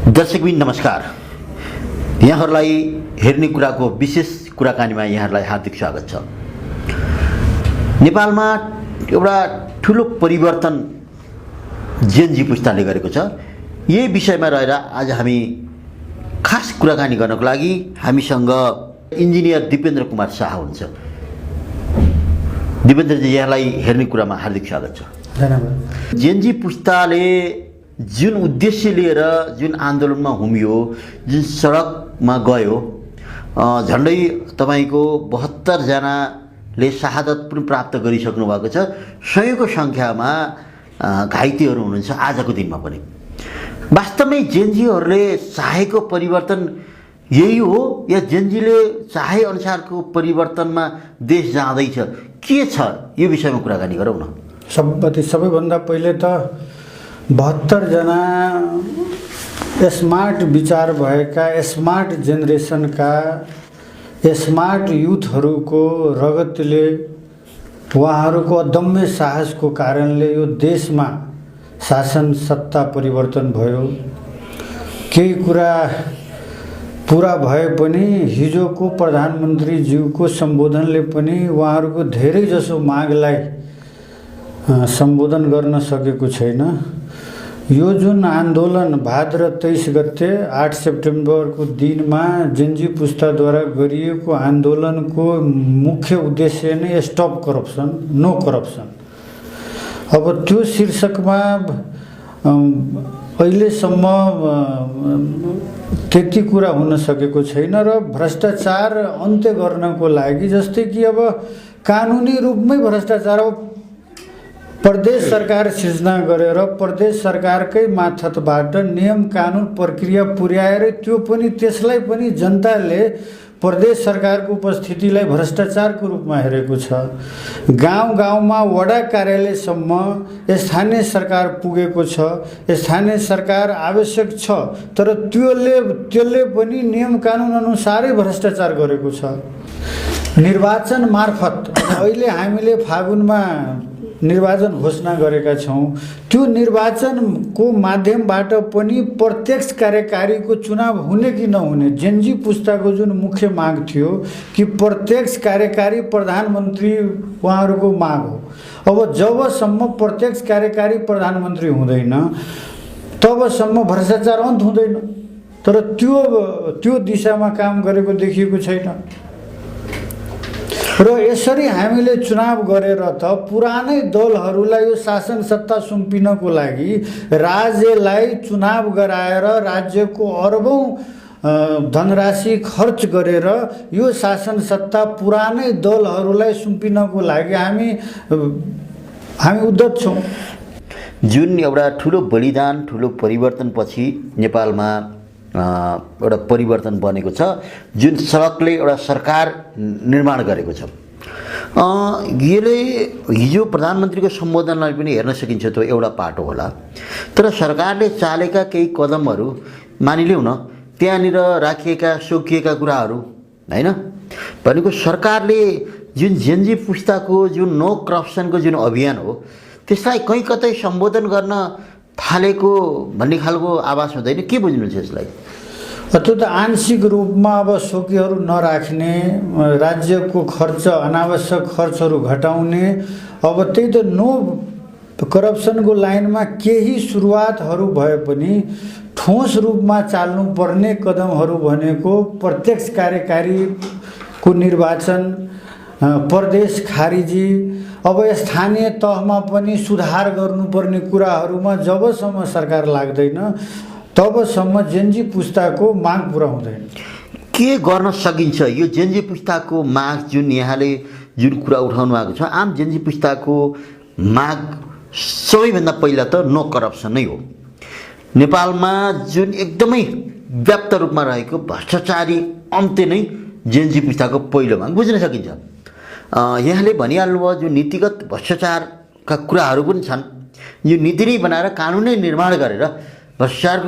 दर्शकबिन नमस्कार। यहाँहरूलाई हेर्ने कुराको विशेष कुराकानीमा यहाँहरूलाई हार्दिक स्वागत छ। नेपालमा एउटा ठुलो परिवर्तन जेनजी पुस्ताले गरेको छ। यही विषयमा रहेर आज हामी खास कुराकानी गर्नको लागि हामीसँग इन्जिनियर दिपेन्द्र कुमार शाह हुनुहुन्छ। दिपेन्द्रजी, यहाँलाई हेर्ने कुरामा हार्दिक स्वागत छ। धन्यवाद। जेनजी पुस्ताले जुन उद्देश्य लिएर जुन आन्दोलनमा हुमियो, जुन सडकमा गयो, झन्डै तपाईको 72 जनाले शहादत पनि प्राप्त गरिसक्नु भएको छ। सयौंको संख्यामा घाइतेहरू हुनुहुन्छ आजको दिनमा पनि। वास्तवमै जेनजीहरूले चाहेको परिवर्तन यही हो या जेनजीले चाहे अनुसारको परिवर्तनमा देश जाँदैछ? के छ यो विषयमा कुराकानी गरौँ न। सबैभन्दा पहिले त 72 जना स्मार्ट विचार भएका, स्मार्ट जेनेरेसनका, स्मार्ट युथहरूको रगतले, उहाँहरूको अदम्य साहसको कारणले यो देशमा शासन सत्ता परिवर्तन भयो। केही कुरा पुरा भए पनि हिजोको प्रधानमन्त्रीज्यूको सम्बोधनले पनि उहाँहरूको धेरै जसो मागलाई सम्बोधन गर्न सकेको छैन। यो जुन आन्दोलन भाद्र 23 गते 8 सेप्टेम्बरको दिनमा जेनजी पुस्ताद्वारा गरिएको आन्दोलनको मुख्य उद्देश्य नै स्टप करप्सन, नो करप्सन। अब त्यो शीर्षकमा अहिलेसम्म त्यति कुरा हुन सकेको छैन र भ्रष्टाचार अन्त्य गर्नको लागि, जस्तै कि अब कानुनी रूपमै भ्रष्टाचार प्रदेश सरकार सिर्जना गरेर प्रदेश सरकारकै मार्फतबाट नियम कानुन प्रक्रिया पुर्याएर त्यो पनि त्यसलाई पनि जनताले प्रदेश सरकारको उपस्थितिलाई भ्रष्टाचारको रूपमा हेरेको छ। गाउँ गाउँमा वडा कार्यालयसम्म स्थानीय सरकार पुगेको छ। स्थानीय सरकार आवश्यक छ, तर त्यसले पनि नियम कानुन अनुसारै भ्रष्टाचार गरेको छ। निर्वाचन मार्फत अहिले हामीले फागुनमा निर्वाचन घोषणा गरेका छौँ। त्यो निर्वाचनको माध्यमबाट पनि प्रत्यक्ष कार्यकारीको चुनाव हुने कि नहुने, जेनजी पुस्ताको जुन मुख्य माग थियो कि प्रत्यक्ष कार्यकारी प्रधानमन्त्री उहाँहरूको माग हो। अब जबसम्म प्रत्यक्ष कार्यकारी प्रधानमन्त्री हुँदैन तबसम्म भ्रष्टाचार अन्त हुँदैन। तर त्यो दिशामा काम गरेको देखिएको छैन। र यसरी हामीले चुनाव गरेर त पुरानै दलहरूलाई यो शासन सत्ता सुम्पिनको लागि राज्यलाई चुनाव गराएर राज्यको अरबौं धनराशि खर्च गरेर यो शासन सत्ता पुरानै दलहरूलाई सुम्पिनको लागि हामी उद्यत छौँ। जुन एउटा ठुलो बलिदान, ठुलो परिवर्तनपछि नेपालमा एउटा परिवर्तन बनेको छ, जुन सडकले एउटा सरकार निर्माण गरेको छ। यसले हिजो प्रधानमन्त्रीको सम्बोधनलाई पनि हेर्न सकिन्छ, त्यो एउटा पाटो होला। तर सरकारले चालेका केही कदमहरू मानिलिउँ न, त्यहाँनिर राखिएका सोकिएका कुराहरू हैन भनेको सरकारले जुन जेनजी पुस्ताको जुन नो करप्सनको जुन अभियान हो त्यसलाई कहीँ कतै सम्बोधन गर्न थालेको भन्ने खालको आवाज हुँदैन। के बुझ्नुहुन्छ यसलाई? त्यो त आंशिक रूपमा अब सोकीहरू नराख्ने, राज्यको खर्च, अनावश्यक खर्चहरू घटाउने, अब त्यही त नो करप्सनको लाइनमा केही सुरुवातहरू भए पनि ठोस रूपमा चाल्नुपर्ने कदमहरू भनेको प्रत्यक्ष कार्यकारीको निर्वाचन, प्रदेश खारिजी, अब स्थानीय तहमा पनि सुधार गर्नुपर्ने कुराहरूमा जबसम्म सरकार लाग्दैन तबसम्म जेनजी पुस्ताको माग पुरा हुँदैन। के गर्न सकिन्छ? यो जेनजी पुस्ताको माग जुन यहाँले जुन कुरा उठाउनु भएको छ, आम जेनजी पुस्ताको माग सबैभन्दा पहिला त नो करप्सन नै हो। नेपालमा जुन एकदमै व्याप्त रूपमा रहेको भ्रष्टाचारी अन्त्य नै जेनजी पुस्ताको पहिलो माग बुझ्न सकिन्छ। यहाँले भनिहाल्नुभयो जो नीतिगत भ्रष्टाचारका कुराहरू पनि छन्। यो नीति नै बनाएर कानुनै निर्माण गरेर भ्रष्टाचारको